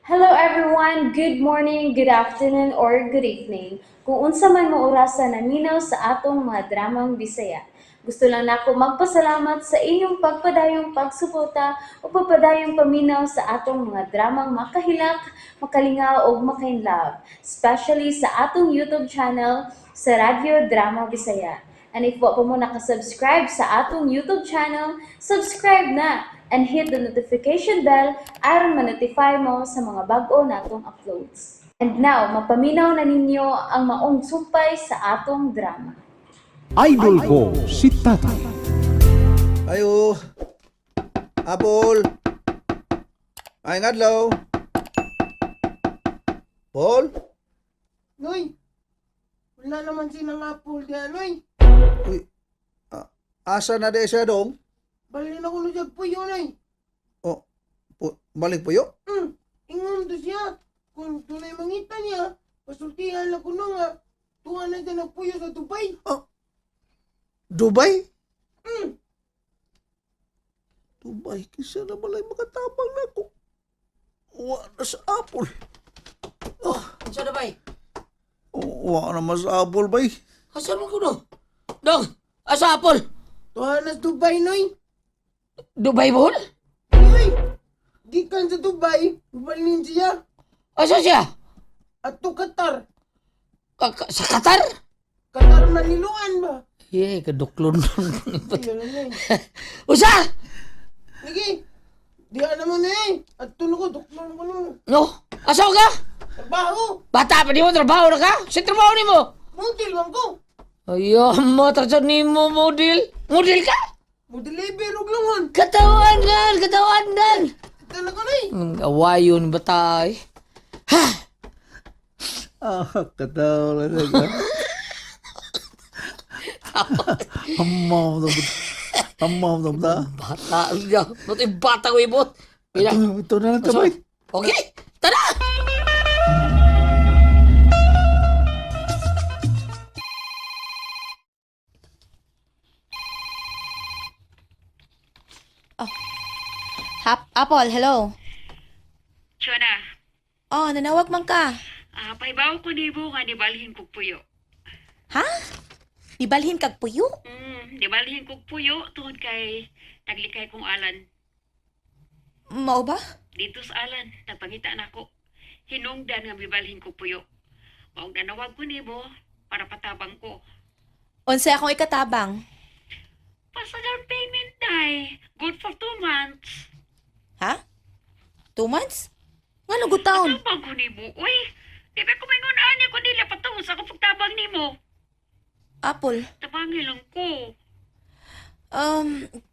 Hello everyone! Good morning, good afternoon, or good evening. Kung unsa man mo orasa naminaw sa atong mga dramang Bisaya. Gusto lang nako magpasalamat sa inyong pagpadayong pagsuporta o pagpadayong paminaw sa atong mga dramang makahilak, makalingaw ug makainlove, especially sa atong YouTube channel sa Radyo Drama Bisaya. And if wa pa mo nakasubscribe sa atong YouTube channel, subscribe na and hit the notification bell aron ma-notify mo sa mga bag-o natong uploads. And now, mapaminaw na ninyo ang maong sumpay sa atong drama. Idol ko si Tatay. Ayo. Apple. Ay ngadlaw. Paul? Noy, wala naman sinang apple diyan, Noy. Uy. Asa na di siya dong? Balin ako no jag puyo, Noy. Oh, balik puyo? Ingon to siya. Kung tunay mangita niya, pasultihan lang ko no nga. Tuwa na siya nagpuyo sa Dubai. Dubai? Dubai, kisa na malay makatabang na ko. Wa na sa Apple. Oh, unsa na bay? Wa na mas Apple, bay. Asa man kuno? Dong, asa apple? Tuwa na sa Dubai, Noy. Dubai bohol? Noy, gikan sa Dubai, balin siya. Asa siya? At to Qatar. Sa Qatar? Qatar maniluan ba? Yey, kaduklon. Ayun na, Noy. Usa! Sige, diyan naman na eh. At tulog ko, duklon ko no. No, asa ka? Trabaho, Bata pa nimo trabaho na ka? Sa trabaho nimo? model man ko. Ayaw mo, tarsa nimo model. Model ka? Mo deliver og lungon. Katawanan, katawanan. Ito na ko, Noy. Awayon bata eh. Ah, katawa na siya. Amaw na ba? Amaw na ba? Bata, ba't yung bata ko ibot? Pila? Ito na lang tabay. Okay, tara! Hap Apple, hello. Chona, Oh, nanawag man ka. pahibaw ko nimo nga nibalhin kog puyo. Ha? Nibalhin kag puyo? Nibalhin kog puyo tungod kay naglikay kong alan. Mao ba? Dito sa alan, nagpangita nako. Hinungdan nga mibalhin kog puyo. Maong nanawag ko nimo para patabang ko. Unsay akong ikatabang? Pasa down payment day. Good for 2 months. Ha? 2 months? Ngano good taon? Patabang ko nimo, uy. Di ba kumingon ani ko nila patungo sa akong pagtabang nimo. Apple. Tabangin lang ko.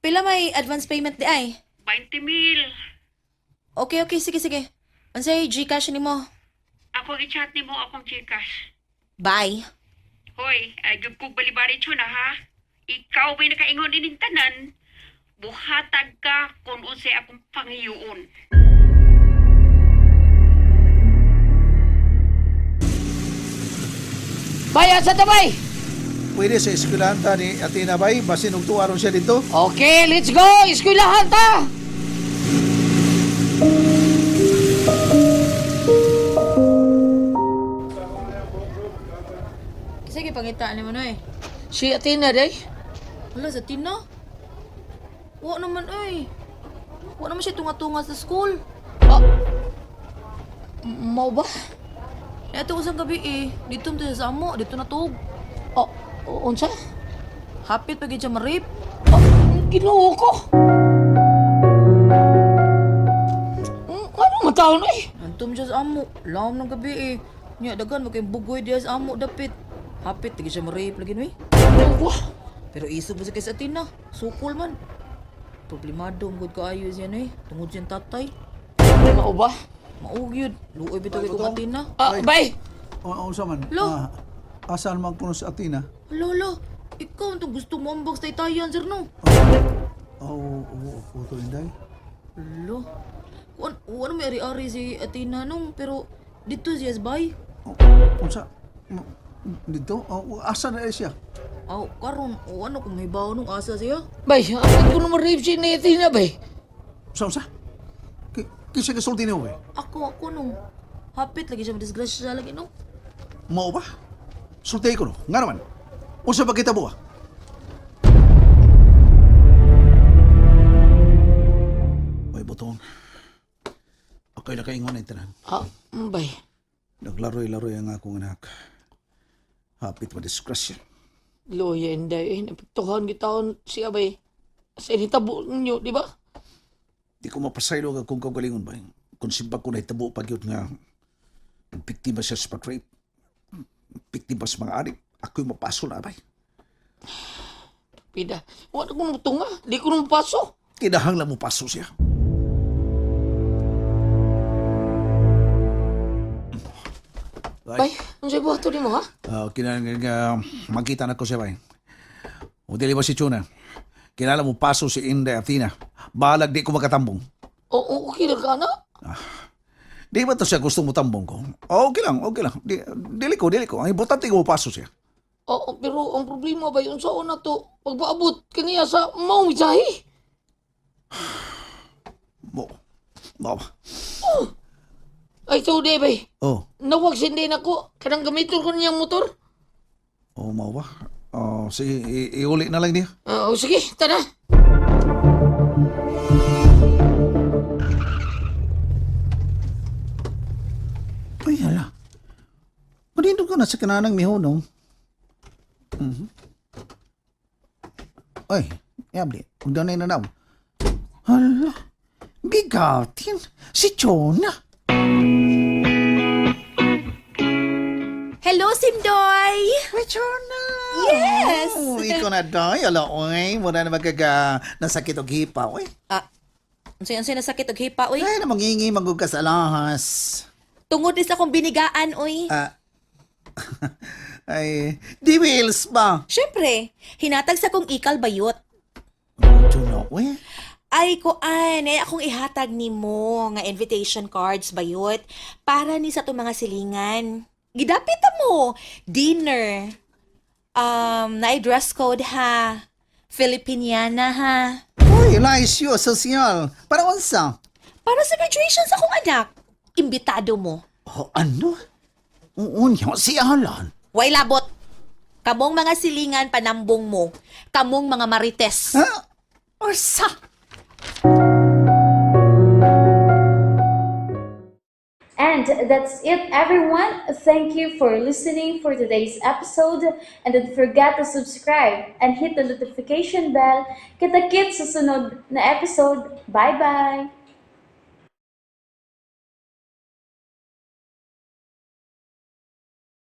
Pila may advance payment di ay? 20 mil. Okay, okay, sige, sige. Unsay GCash nimo? Ako i-chat nimo akong Gcash. Bye. Hoy, ay gyud kog balibari na ha. Ikaw ba'y nakaingon ining tanan? Buhatag ka kung unsay akong pangiyuon. Bay, asa ta bay? Pwede sa eskwelahan ta ni Athena bay, basin og tuwa ron siya dito. Okay, let's go! Eskwelahan ta! Sige, pangitaan nimo noy. Si Athena, day. Wala sa Tina. Wa naman ay. Wa naman siya tunga-tunga sa school. Oh. Mau ba? Eto ko sa gabi eh. Dito mo sa amo, dito na tug. Oh, unsa? Hapit pag siya ma-rape. Oh, Ginoo ko. Ano man taon eh? Antum siya sa amo. Lawom ng gabi eh. Nya dagan mo kay bugoy diya sa amo dapit. Hapit lagi siya ma-rape lagi noy. Wah, Pero iso ba sa kay sa Tina? Sukol man. Problemado ang gud kaayo siya noy. Tungod siyang tatay. mau ba? Maugyod. Luoy bitaw kay kong Atina. Ah, bay. O, unsa man? Lo. Ah, asan man kuno sa Athena? Hala, hala. Ikaw ang gusto mo ambag sa itayan, sir, no? Oo, oo, oo, to inday. Hala. Kuan, ano may ari-ari si Atina nung, pero dito siya sa bay. Oh, unsa? Dito? Oh, asa na siya? Aw, karon, o ano kung may bawo nung asa siya? Bay, ang ko na ma-rape si Athena, bay. Unsa unsa? Kinsa kasulti niyo eh? Ako, ako no. Hapit lagi siya madisgrasya lagi no. Mao ba? Sulti ko no. Nga naman. Unsa ba kita buwa? Oy, butong. Ako'y nakaingon na tanan. Ah, bay. Naglaroy-laroy ang akong anak. Hapit madisgrasya. Loya, inday. Eh, napiktuhan gitawon siya, bay. Sa initabo ninyo, di ba? Di ko mapasaylo ang akong kaugalingon ba? Kung simbag ko na itabo pag yun nga biktima siya sa pag-rape, biktima sa mga adik, ako'y mapaso na bay. Pida, wala ko nung tunga. Di ko nung paso. Kinahanglan mo paso siya. Bay, ano sa'yo buhato ni mo, ha? Kinahanglan nga makita na ko siya bay. O dili ba si Chuna? Kinahanglan mo paso si Inday Athena. Balag di ko makatambong. Oo, okay lang ka na. Di ba to siya gusto mo tambong ko? Okay lang, okay lang. Di, dili ko, dili ko. Ang importante ko paso siya. Oo, pero ang problema ba yun sa una to, pagpaabot kaniya sa maong biyahe. Mo. Mo. Ay, so di, bay. Oh. Nawag sindi na ko. Kanang gamiton ko niyang motor. Oh, mao ba? Oh, sige, iuli na lang niya. Oo, sige, tara. Ay, hala. Kanino ka na sa kananang mihunong? Ay, yabli. Huwag daw na inanaw. Hala, bigatin. Si Chona. Hello, Simdoy! Ay, Chona! Yes! Oh, ikaw na, Doy. Ala, oy. Muna na magkaga nasakit og hipa, oy. Ah, unsay unsay nasakit og hipa oy? Ay, na mangingi manggug ka sa alahas. Tungod ni sa akong binigaan oy. Ah, ay, di wheels ba? Syempre, hinatag sa akong ikal bayot. Chona, oy. Ay koan, ay akong ihatag nimo nga invitation cards bayot para ni sa itong mga silingan. Gidapit ta mo dinner. Naay dress code ha. Filipiniana ha. Uy, nice you, social. Para unsa? Para sa graduation sa akong anak. Imbitado mo. Oh, ano? Unya, si Alan. Way labot. Kamong mga silingan panambong mo. Kamong mga marites. Ha? Orsa? And that's it, everyone. Thank you for listening for today's episode. And don't forget to subscribe and hit the notification bell. Kita-kits sa sunod na episode. Bye-bye!